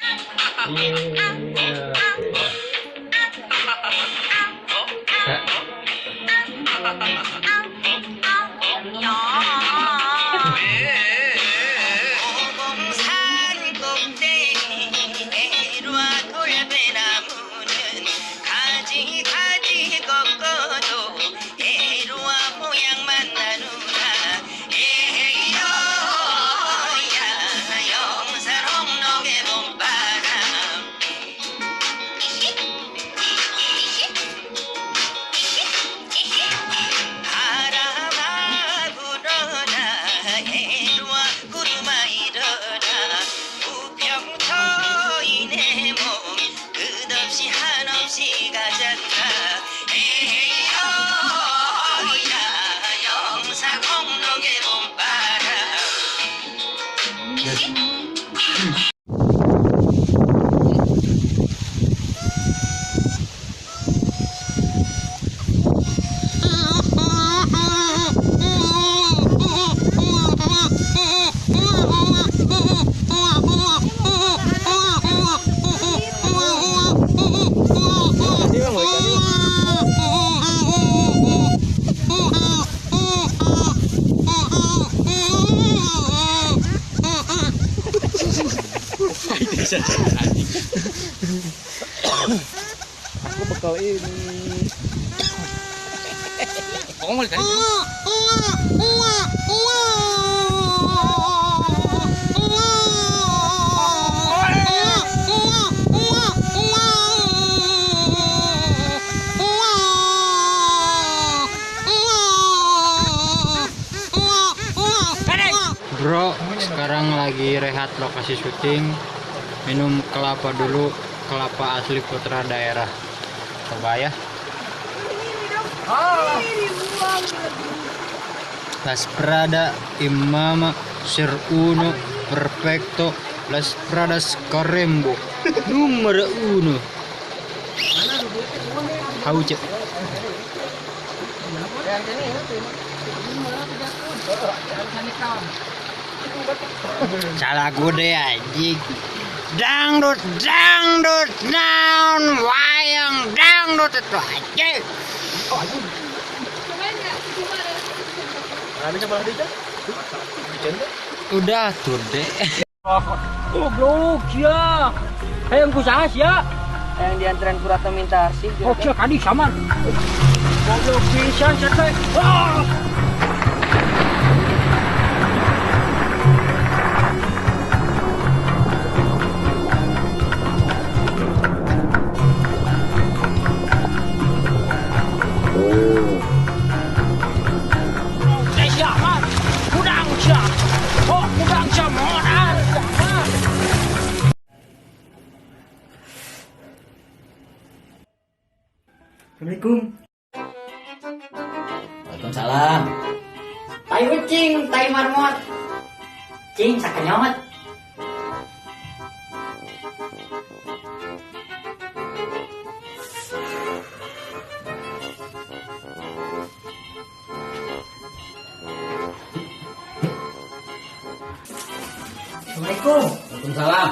Iya. Aku bekal ini. Aku mau ditarik. Bro, sekarang lagi rehat lokasi syuting. Minum kelapa dulu, kelapa asli putra daerah. Coba ya. Las Prada Imama Ser Uno Perfecto Las Pradas Karembo Numero uno. Hau cek. Salah gede anjing. Dangdut dangdut naon wayang dangdut itu aja. Udah tuh deh. Goblok ya. Hayang kusaha sia. Yang dianterin Purata minta arsip. Oh sia kadi sama. Goblok pisan sia teh. Ah! Assalamualaikum. Waalaikumsalam. Tai ucing, tai marmot. Cing sakenyot. Assalamualaikum. Waalaikumsalam.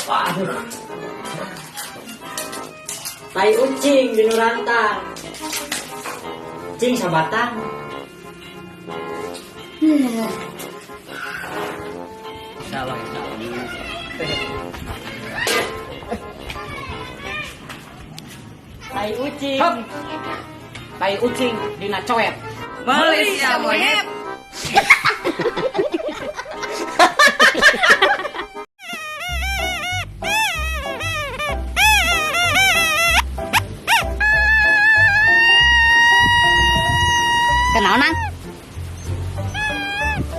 Waduh. Tai ucing di Nurantang. Cing sabatang. Insyaallah, insyaallah. Tai ucing. Hop. Tai ucing dina coet. Malaysia monyet. Kenal nang?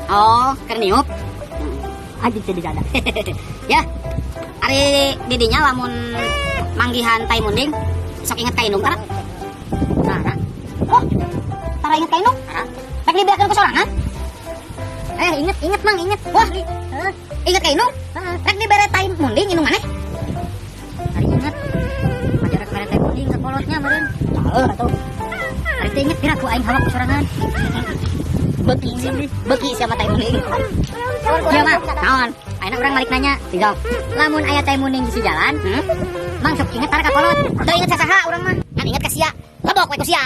Oh, keur niup. Anjing teu dijada. Ya. Ari didinya lamun manggihan tai munding sok inget ka indung tara? Tara. Oh, tara inget ka indung? Tara. Rek dibeakeun ku sorangan? Inget, inget mang, inget. Wah, inget ka indung? Rek dibere tai munding indung maneh? Ari inget. Aja rek mere tai munding ka kolotnya meureun. Heuh atuh. Ari teu inget pira ku aing hawak ku sorangan. Beuki sih, beuki sia mah tai munding. Iya mah, naon? Ayeuna urang balik nanya, tinggal. Lamun aya tai munding di si jalan, Mang sok inget tara ka kolot. Teu inget sasaha urang mah. Ngan inget ka sia. Lebok we ku sia.